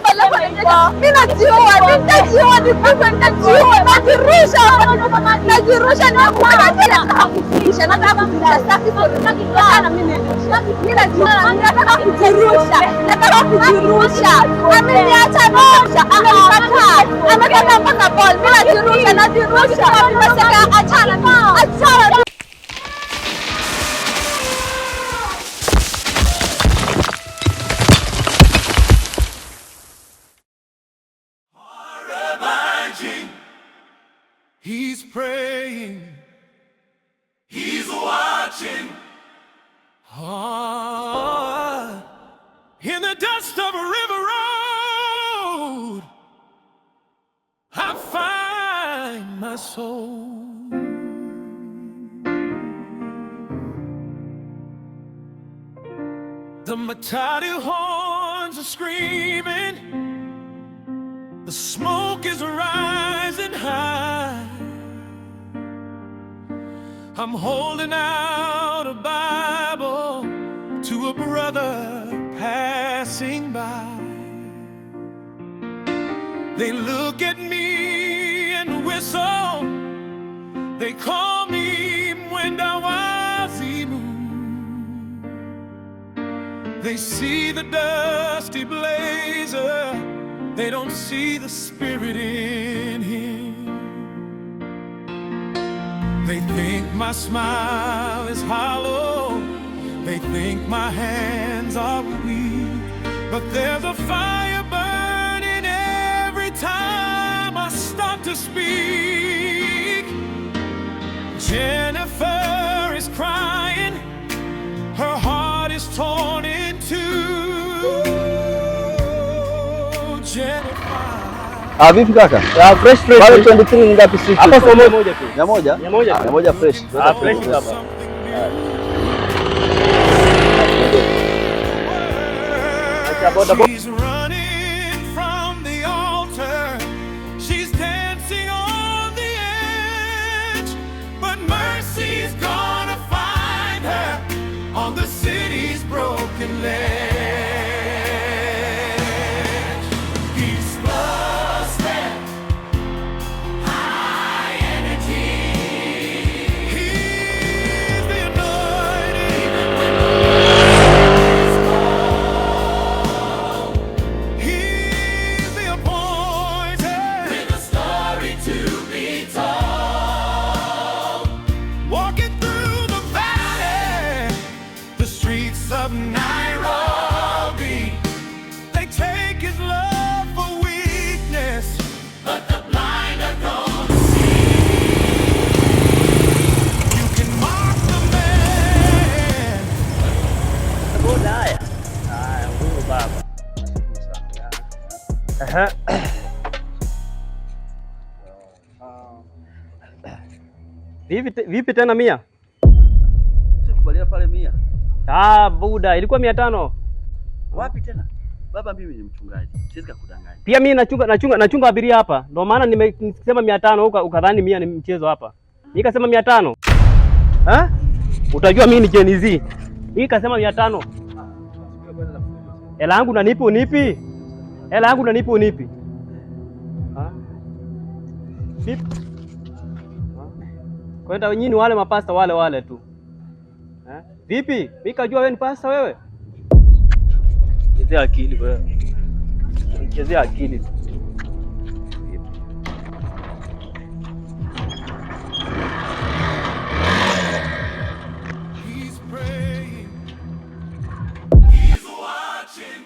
hapa, alafu ananiacha. Mimi najiua, nitajiua, nikufe, nitajiua, najirusha hapa, najirusha, nikufe, nataka kufisha, nataka kufisha, sitaki story. Achana mimi, mimi najiua, nataka kujirusha, nataka kujirusha. Ameniacha, ameniacha, amenikataa, amekataa mpaka ball. Mimi najirusha, najirusha, nimesema achana, achana. He's praying. He's watching. Ah, in the dust of a river road, I find my soul. The matatu horns are screaming. The smoke is rising high. I'm holding out a Bible to a brother passing by. They look at me and whistle. They call me Mwendawazimu. They see the dusty blazer. They don't see the spirit in him. They think my smile is hollow. They think my hands are weak. But there's a fire burning every time I start to speak. Jennifer is crying. Her heart is torn in two. Jennifer. Ah, vipi kaka? Ah, fresh fresh. Pale 23 ni ngapi sisi? Hapa kwa 100 tu. 100? 100 tu. 100 fresh. Ah, fresh hapa. Acha boda boda. She's running from the altar. She's dancing on the edge. But mercy's gonna find her on the city's broken ledge. He's busted, high energy. He's the anointed. He's the appointed with a story to be told. Walking through the valley, the streets of Nairobi. They take his love for weakness, but the blind are gonna see. You can mock the man. Boda haya. Haya, ngumu baba. Aha. Vipi tena 100? Sikubalia pale 100. Ah, buda, ilikuwa 500. Wapi tena? Baba, mimi ni mchungaji. Siwezi kukudanganya. Pia mimi nachunga abiria hapa. Ndio maana nimesema 500 ukadhani 100 ni mchezo hapa. Nikasema 500. Ha? Utajua mimi ni Gen Z. Nikasema 500. Hela yangu unanipi unipi? Hela yangu unanipi unipi? Ha? Vipi? Kwenda nyinyi wale mapasta wale wale tu. Ha? Vipi? Mimi kajua wewe ni pasta wewe. Chezea akili wewe. Chezea akili. He's praying. He's watching.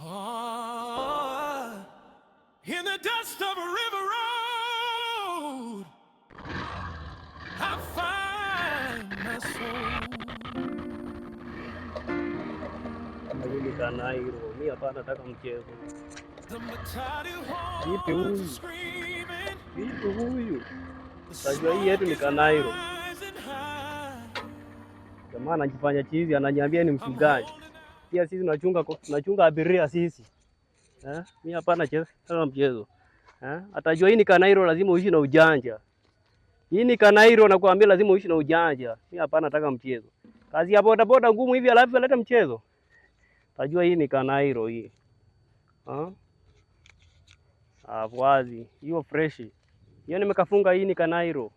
Ah, in the dust of a river road, I find my soul. Najulikana hilo. Mimi hapa nataka mchezo. The matatu Vipi horns huyu? are screaming. Vipi huyu? The Tajua hii yetu ni smoke is Kanairo. rising high. Jamaa anajifanya chizi, ananiambia ni mchungaji. Pia sisi tunachunga abiria sisi. Eh? Mimi hapa nacheza mchezo. Eh? Atajua hii ni Kanairo, lazima uishi na ujanja. Hii ni Kanairo nakwambia, lazima uishi na ujanja. Mimi hapa nataka mchezo. Kazi ya boda boda ngumu hivi alafu aleta mchezo. Tajua hii ni Kanairo hii. Ah? Ah, wazi. Hiyo fresh. Hiyo nimekafunga, hii ni Kanairo.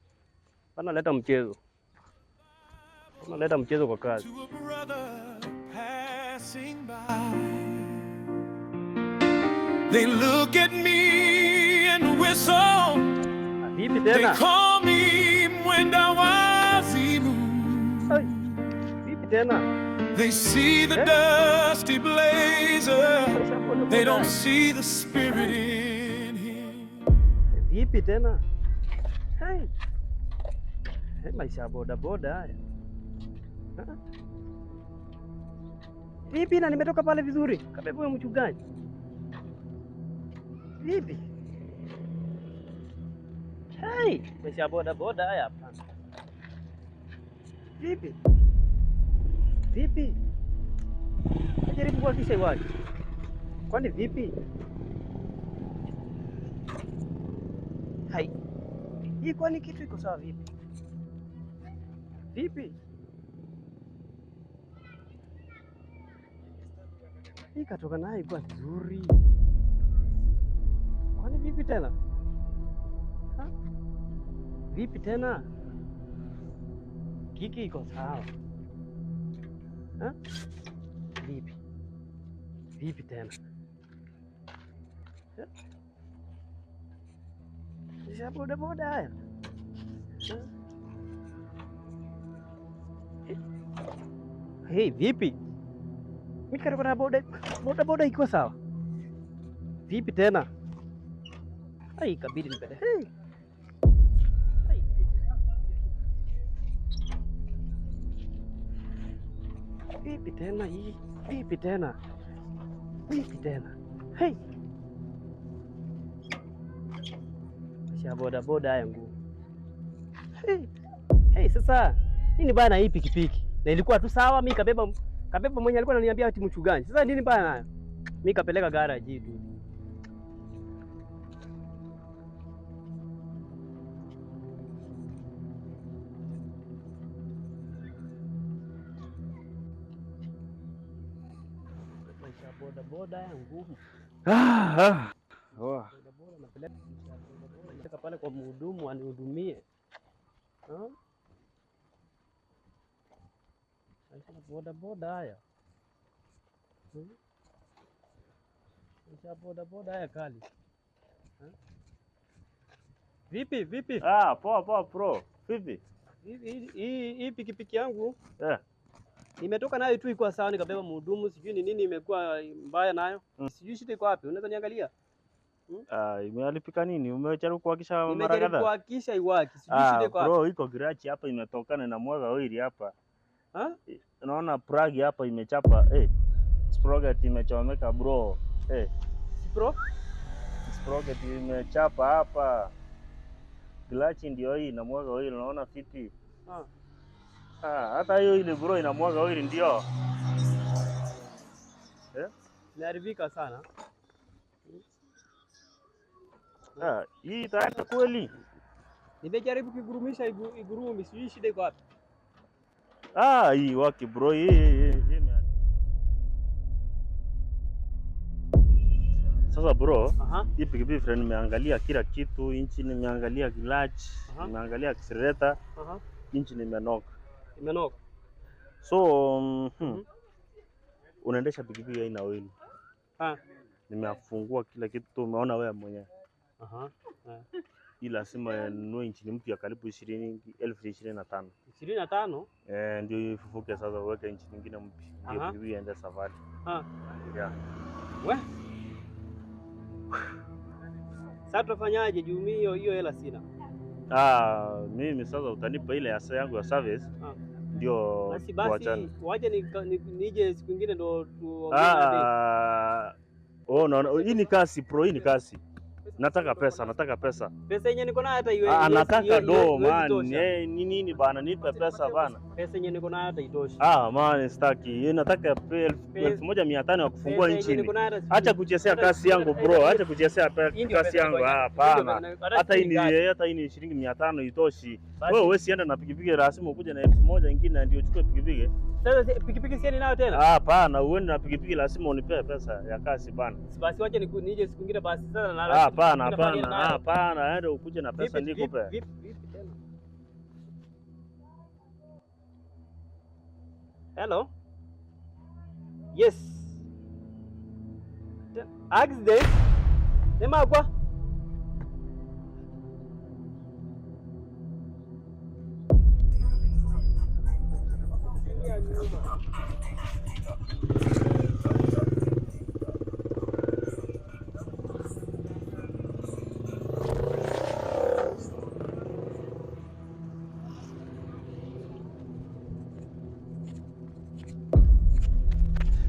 Hapana leta mchezo. Hapana leta mchezo kwa kazi. To a brother passing by. They look at me and whistle. Ah, vipi They tena? Call me Mwenda Wazimu. Ai, vipi tena? They see the Eh? Dusty blazer. They don't Boda. See the spirit in him. Vipi tena? Hey. Hey, maisha ya boda boda haya. Ah. Vipi na nimetoka pale vizuri? Kabeba huyo mchungaji. Vipi? Hey, maisha ya boda boda haya, hapana. Vipi? Vipi? Najaribu kuhakikisha iwaje. Kwani vipi? Hai. Hii kwani kitu iko sawa vipi? Vipi? Hii katoka nayo ilikuwa nzuri. Kwani vipi tena? Ha? Vipi tena? Kiki iko sawa. Ha? Vipi? Vipi tena? Ha? Maisha boda boda haya. Ha? Hey, vipi? Mimi karibu na boda boda boda iko sawa. Vipi tena? Ai, ikabidi nipende. Hey. Ai. Vipi tena hii? Vipi tena? Vipi tena? Hey. Maisha ya boda boda haya ngumu. Hey. Hey, sasa nini bana hii pikipiki? Na ilikuwa tu sawa, mimi kabeba mwenye alikuwa ananiambia ati mchungaji. Sasa nini bana nayo? Mimi kapeleka garage hii tu. Maisha ya boda boda haya ngumu. Ah, ah. Oh. Boda boda napeleka napeleka pale kwa mhudumu anihudumie. Ha? Maisha ya boda boda haya. Maisha ya boda boda haya kali. Ha? Vipi vipi? Ah, poa poa bro. Vipi? Hii pikipiki yangu nimetoka nayo tu ikuwa sawa, nikabeba mhudumu, sijui ni nini imekuwa mbaya nayo. Sijui shida iko wapi, unaweza niangalia? Ah, imeharibika nini? Umejaribu kuhakisha mara Nimejaribu kadhaa? kuhakikisha iwaki, sijui shida Ah, iko wapi. bro, iko garage hapa imetokana na mwaga oil hapa. Ha? Unaona plug hapa imechapa, sprocket imechomeka bro. Bro? Sprocket imechapa hapa. Clutch ndio hii inamwaga oil, unaona vipi? Ah. Ah, hata hiyo ile bro inamwaga oil ndio. Eh? Imeharibika sana. Ah, hii itaenda kweli? Nimejaribu kuigurumisha igurumi, sijui shida iko wapi. Ah, hii waki bro, hii Sasa bro, hii pikipiki friend, nimeangalia kila kitu, injini nimeangalia clutch, nimeangalia accelerator, injini imenoka. Imenoka. So, unaendesha pikipiki haina oil. Nimefungua kila kitu, umeona wewe mwenyewe. Hii lazima ninunue injini mpya karibu 25,000. 25? Eh, ndio ifufuke sasa uweke injini nyingine mpya. Ndio pikipiki iende safari. Yeah. We? Sasa tutafanyaje juu mimi hiyo hela sina. Ah, mimi sasa utanipa ile ya yangu ya service. Ndio Basi basi tuachane. waje nije siku nyingine ndo tuongee na bei. Ah, oh, no, no, hii ni kasi bro, hii ni kasi. Nataka pesa, nataka pesa. Pesa yenye niko nayo hata iwe Ah, nataka do iwezi man. tosha. Eh, ni nini bana? Nipe pesa bana. Pesa yenye niko nayo hata itoshi. Ah, man, sitaki. Nataka 1500 ya kufungua Pesa yenye nchini. niko nayo hata sijui. Acha kuchezea kasi yangu bro, acha kuchezea Hii ndio kasi pesa yangu. niko nayo. Ah, hapana. Hii ndio pesa Hata hii ni ngapi? hata hii ni shilingi 500 itoshi. Basi. Wewe huwezi enda na pikipiki, lazima ukuje na 1000 ingine ndio uchukue pikipiki. Sasa pikipiki si ninayo tena? Ah, hapana, uende na pikipiki lazima unipee pesa ya kasi bana. Basi wacha nije siku nyingine basi sasa na Ah, hapana, siku nyingine hapana, nayo. hapana, enda ukuje na pesa Vipi, nikupe. vipi, vipi tena? Hello? Yes. Accident? Nemakwa?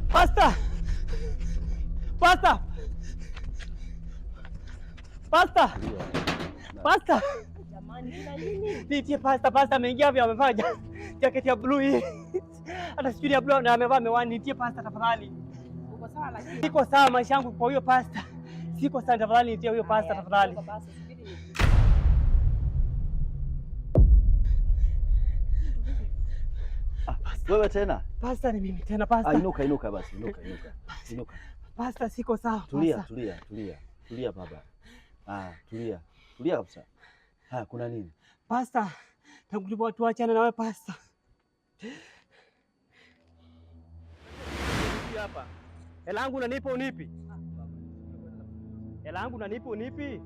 Pasta! Pasta! Pasta! Pasta! Nitie pasta, pasta ameingia hapo amevaa jacket ya blue hii. Hata sijui ya blue na amevaa miwani. Nitie pasta tafadhali. Uko sawa lakini? Siko sawa maisha yangu kwa huyo pasta. Siko sawa tafadhali, nitie huyo pasta tafadhali. Basi subiri ni Wewe tena? Pasta ni mimi tena pasta. Ah, inuka inuka basi, inuka inuka. Inuka. Pasta siko sawa. Tulia, pasta. tulia, tulia. Tulia baba. Ah, tulia. Tulia kabisa. Ah, kuna nini? Pasta, tangu tuachane nawe pasta. Hapa. Hela yangu unanipa unipi? Hela yangu unanipa unipi?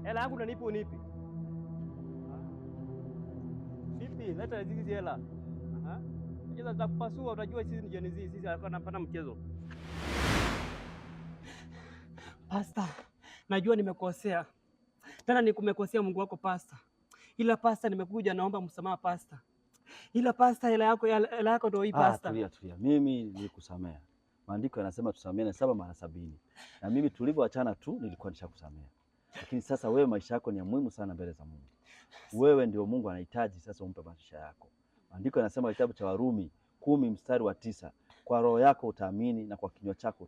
Hela yangu unanipa unipi? Vipi? Leta hizi hela. Aha. Sasa tutakupasua, utajua sisi ni Gen Z, sisi hapana mchezo. Pasta, najua nimekosea. Tena nikumekosea Mungu wako pasta. Ila pasta, nimekuja naomba msamaha pasta. Ila pasta, hela yako ndio hii Ah, pasta. tulia tulia. Mimi nilikusamea. Maandiko yanasema tusameane 7 mara 70. Na mimi tulivyoachana tu nilikuwa nishakusamea. Lakini sasa wewe maisha yako ni ya muhimu sana mbele za Mungu. Wewe ndio Mungu anahitaji sasa umpe maisha yako. Maandiko yanasema kitabu cha Warumi 10 mstari wa 9, kwa roho yako utaamini na kwa kinywa chako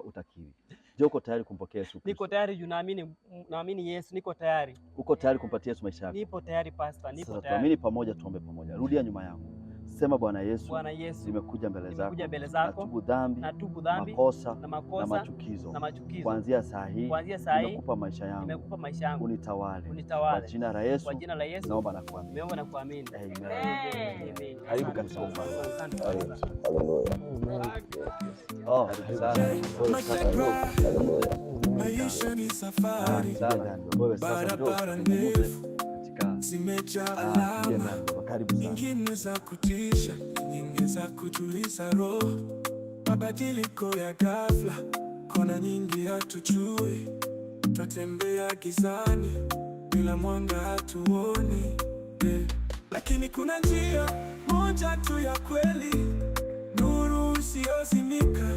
utakiri. Je, uko tayari kumpokea Yesu Kristo? Niko tayari juu naamini Yesu, niko tayari. Uko tayari kumpatia Yesu maisha yako? Nipo tayari pasta, nipo Sasa tayari. tuamini pamoja, tuombe pamoja. Rudia nyuma yangu. Sema, Bwana Yesu, Bwana Yesu, nimekuja mbele zako. nimekuja mbele zako. Natubu dhambi, Natubu dhambi, makosa na na makosa machukizo. na machukizo. Kuanzia saa hii Kuanzia saa hii nimekupa maisha yangu. nimekupa maisha yangu. Unitawale. Unitawale. Kwa jina la Yesu. Kwa jina la Yesu. Naomba na kuamini. Nimeomba na kuamini. Amen. Amen. Karibu katika ufalme. Asante. Oh, karibu sana. Wewe sasa ndio. Maisha ni safari, Sana. Wewe sasa ndio barabara tuzungumze ndefu katika zimejaa ah, alama, karibu sana. nyingine za kutisha, nyingine za kutuliza roho. Mabadiliko ya ghafla, kona nyingi hatujui, twatembea gizani bila mwanga hatuoni, eh. Lakini kuna njia moja tu ya kweli, nuru isiyozimika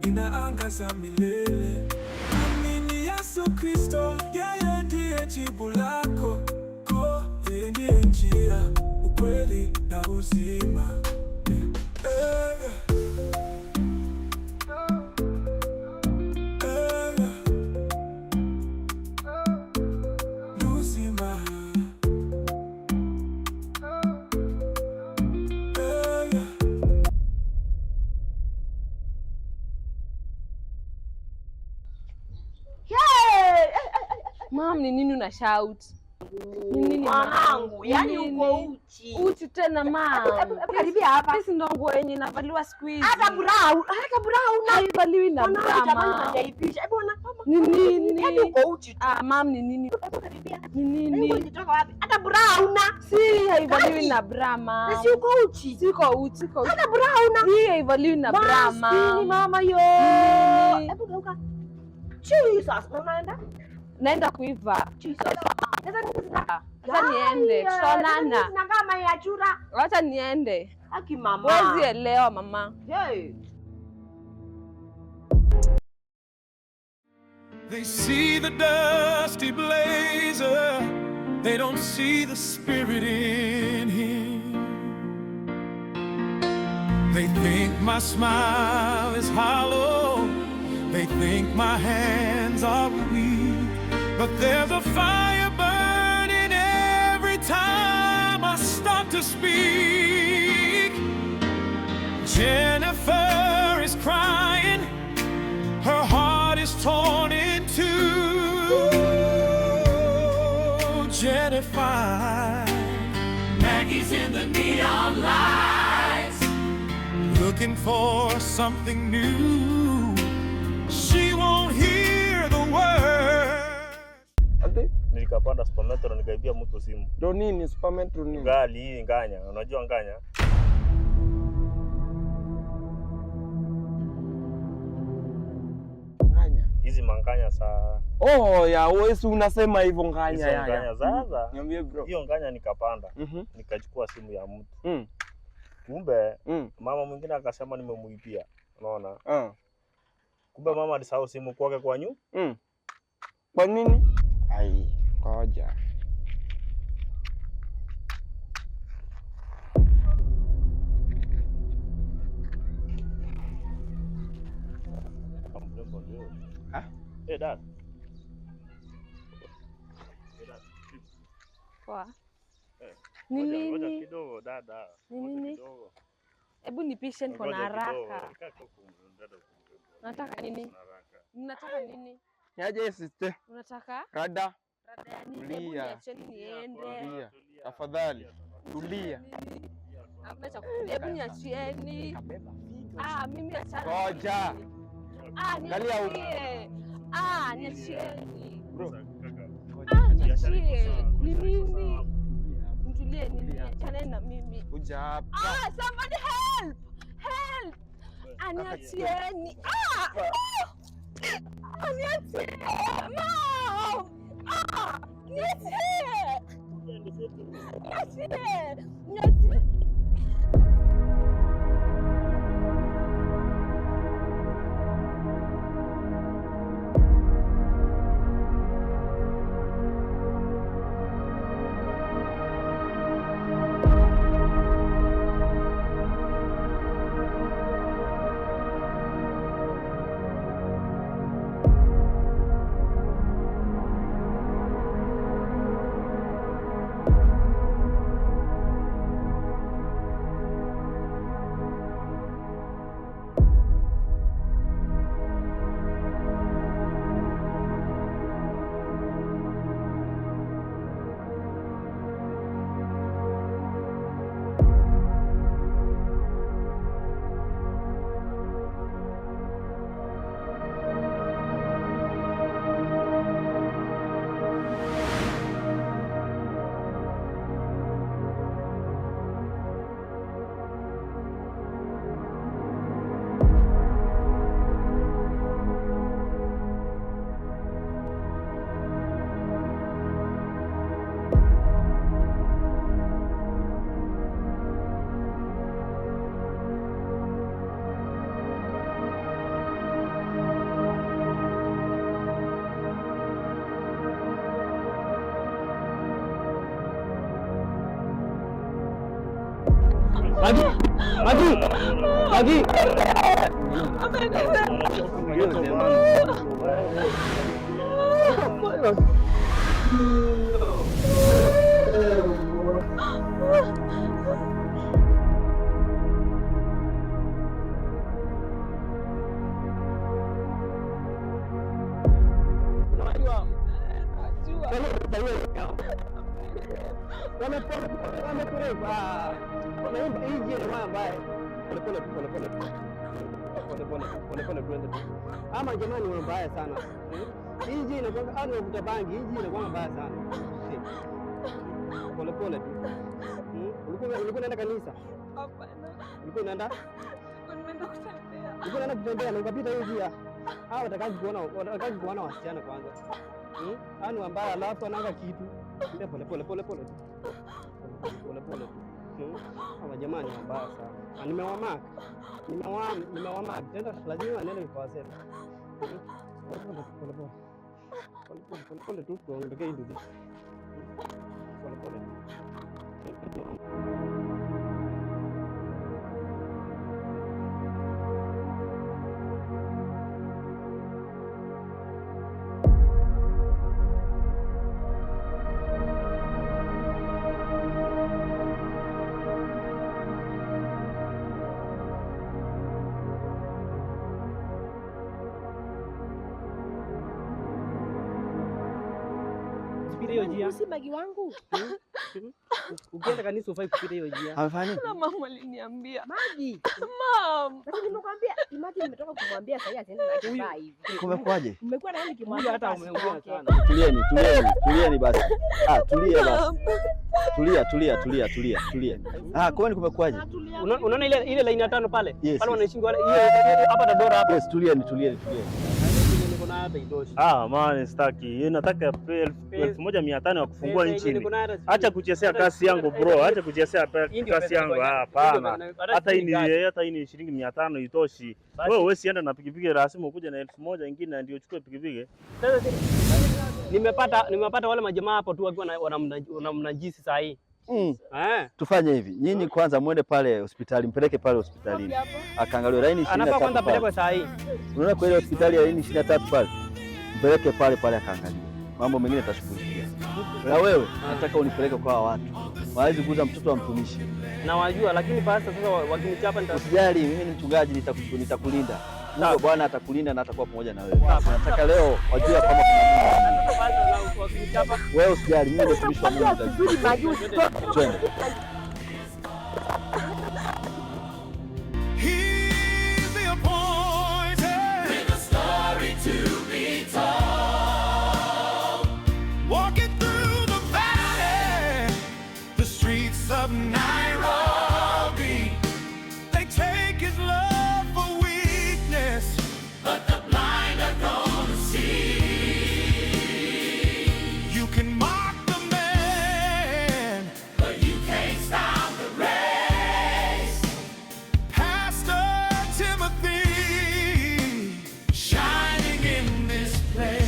inaangaza milele. Amini Yesu Kristo, yeye ndiye jibu lako, ko yeye ndiye njia, ukweli na uzima. Eh, eh. Eh, uzima. Eh, Mom, ni nini una shout? Ni nini Mwanangu, yani Ni uko nini? uchi. Uchi tena mam. Hebu karibia hapa. Hizi ndo nguo yenye inavaliwa siku hizi. Hata bra una. Haivaliwi na Mwanangu bra jamani, mam. unaniaibisha. Hebu ona kama. Ni nini? Yaani uko uchi tu. Ah, mam ni nini? Hebu karibia. Ni Ni nini? ilitoka wapi? Hata bra una. Si haivaliwi Kaki. na bra mam. Na si uko uchi. Siko uchi, siko uchi. Hata bra una. Hii haivaliwi na bra Maskini mam. mama yo. Ni nini? Hebu geuka. Jesus, unaenda? Naenda kuiva. Jesus. Sasa nini zina? Acha niende, tutaonana. Zinakaa mayai ya chura. Wacha niende. Haki mama. Huwezi elewa mama. Hey. They see the dusty blazer, they don't see the spirit in him. They think my smile is hollow, they think my hands are weak, but there's a fire burning every time I start to speak. Jennifer is crying, her heart is torn in two. Jennifer, Maggie's in the neon lights, looking for something new. She won't hear the words. Ati Nilikapanda Super Metro nikaibia mtu simu. ndo nini Super Metro nini? Gari hii nganya, unajua nganya? Nganya. Hizi manganya saa Oh ya, wewe si unasema hivyo nganya hizo ya. nganya Ya. sasa. Niambie bro. Hiyo nganya nikapanda, nikachukua simu ya mtu. Kumbe mama mwingine akasema nimemuibia. Unaona? Kumbe mama alisahau simu kwake kwa nyu. Kwa nini? Ai, ngoja. Mrembo ndio. Ah? Eh, dad. Eh, dad. Poa. Eh, Ni Ngoja ngoja nini? kidogo dada. Ni Ngoja nini? kidogo. Hebu nipishe, niko na Ngoja kidogo. haraka. Kaa huku, dada huku mrembo. Unataka nini? Kuna haraka. Mnataka nini? Niaje sister? Unataka Rada, rada ya nini? Hebu Tulia. niacheni niende. tulia. Tafadhali, tulia. Nini? Hamna cha kutulia. Hebu niachieni. Ah, mimi achana. Ngoja. Ah, Angalia huku. niachie. Ah, niachieni. Bro. Kaka, Ah, biashara iko niachie. sawa, Ni biashara iko nini? sawa. Mtulie nini? Tulia. Achaneni na mimi. Kuja hapa. Ah, somebody help! Help! Ah, niachieni. Ah! Oh! Ah, niachie. Mom! Ah! Niachie. Niachie. Niachie. Magi! Magi! Magi! Ama jamani, ni mbaya sana hii inakuwa au unavuta bangi, hii inakuwa mbaya sana. Pole pole tu. Ulikuwa unaenda kanisa? Hapana. Ulikuwa unaenda? Nimeenda kutembea. Ulikuwa unaenda kutembea na ukapita hiyo njia. Hao watakaji kuona wasichana kwanza. Hao ni wambaya, alafu ananga kitu. Pole pole pole pole tu. Pole pole tu. Hawa jamani ni wabaya sana. Nimewamaka. Nimewamaka. Tena lazima niende nikawasema. Pole pole pole. Pole pole pole pole tu tuondokee hii nduthi. Pole pole. Usipite hiyo njia. Usi Magi wangu. Ukienda kanisa ufai kupita hiyo njia. Amefanya nini? Na mama aliniambia. Magi. Mom. Sasa nimekwambia, imagine nimetoka kumwambia sasa asiende na kifaa hivi. Kumekuwaje? Nimekuwa na yeye Huyu nikimwambia hata umeongea asitoke. sana. Tulieni, tulieni, tulieni basi. Ah, tulie basi. Tulia, tulia, tulia, tulia, tulia. Ah, kwani kumekuwaje? Unaona ile line ya 5 pale? Yes, Pale yes. wanaishi wale hiyo hapa Tadora hapa. Yes, tulieni, tulieni, tulieni. Niko na hata itoshi. Ah, man, sitaki. Yeye nataka 1500 ya kufungua nchini. Acha kuchezea kasi yangu bro, acha kuchezea kasi yangu. Hapana. Hata hii ni hata hii ni shilingi 500 itoshi. Wewe wewe sienda na pikipiki lazima ukuje na 1000 ingine ndio uchukue pikipiki. Nimepata wale majamaa hapo tu wakiwa wanamnajisi saa hii. Tufanye hivi. Nyinyi kwanza muende pale hospitali, mpeleke pale hospitalini. Akaangaliwe laini 23. Anafaa kwanza apelekwe saa hii. Unaona kwa ile hospitali ya laini 23 pale. Mpeleke pale pale akaangaliwe. Mambo mengine tashughulikia. Na wewe nataka unipeleke kwa watu. Hawezi kuuza mtoto wa mtumishi. Na wajua lakini pasta sasa wakinichapa nita. Usijali, mimi ni mchungaji, nitakulinda. Mungu Bwana atakulinda na atakuwa pamoja na wewe. Nataka leo wajue kwamba kuna Mungu. Wewe usijali, mimi ni mtumishi wa Mungu. Twende. He's the appointed with a story to be told. Walking through the valley, the streets of Nairobi. They take his love for weakness, but the blind are gonna see. You can mock the man, but you can't stop the race. Pastor Timothy, shining in this place.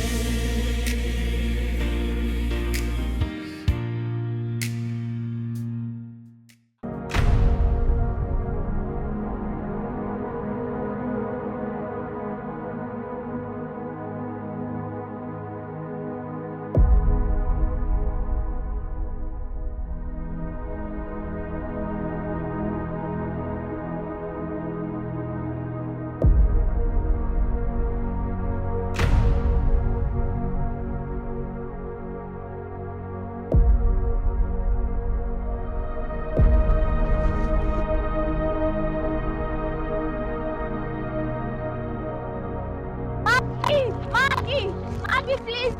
Maggie, Maggie, please.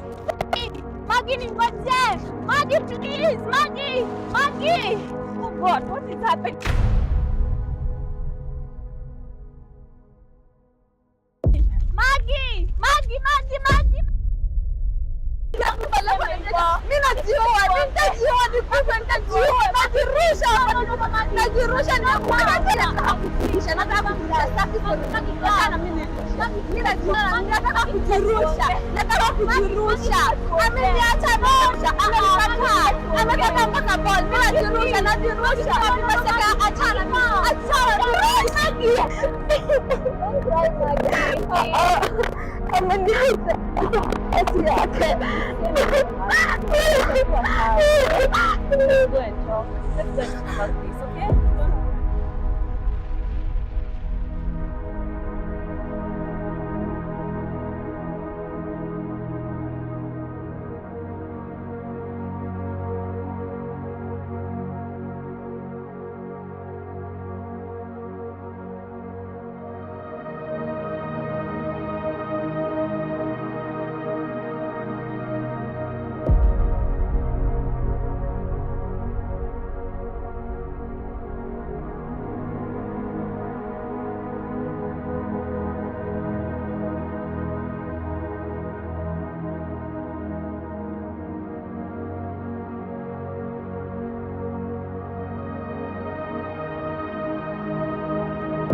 Maggie, ningoje. Maggie, please. Maggie, Maggie. Oh God, what is happening? Maggie, Maggie, Maggie, Maggie. Mimi najiua, nitajiua, nikufe, nitajiua. Najirusha hapa, najirusha, nataka kujirusha, nataka kujirusha, sitaki kuachana mimi. Mimi najiua, nataka kujirusha, nataka kujirusha. Ameniacha nosha, amenikataa, amekata mpaka ball. Mimi najirusha, najirusha, nimesema achana, achana, Maggie. Ameniacha kesi yake. Let's go and talk. Let's go and talk about this, okay?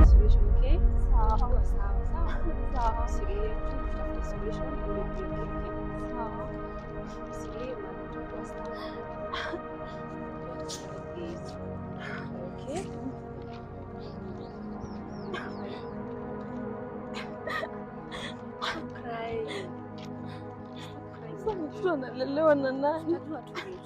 Solution, okay? Sawa, sawa, sawa. Sawa. Usilie, tutafute solution ili okay? Sawa. Usilie, utakuwa sawa. Please. Okay? Stop crying. Stop crying. Sasa mtoto analelewa na nani? Tutajua tu.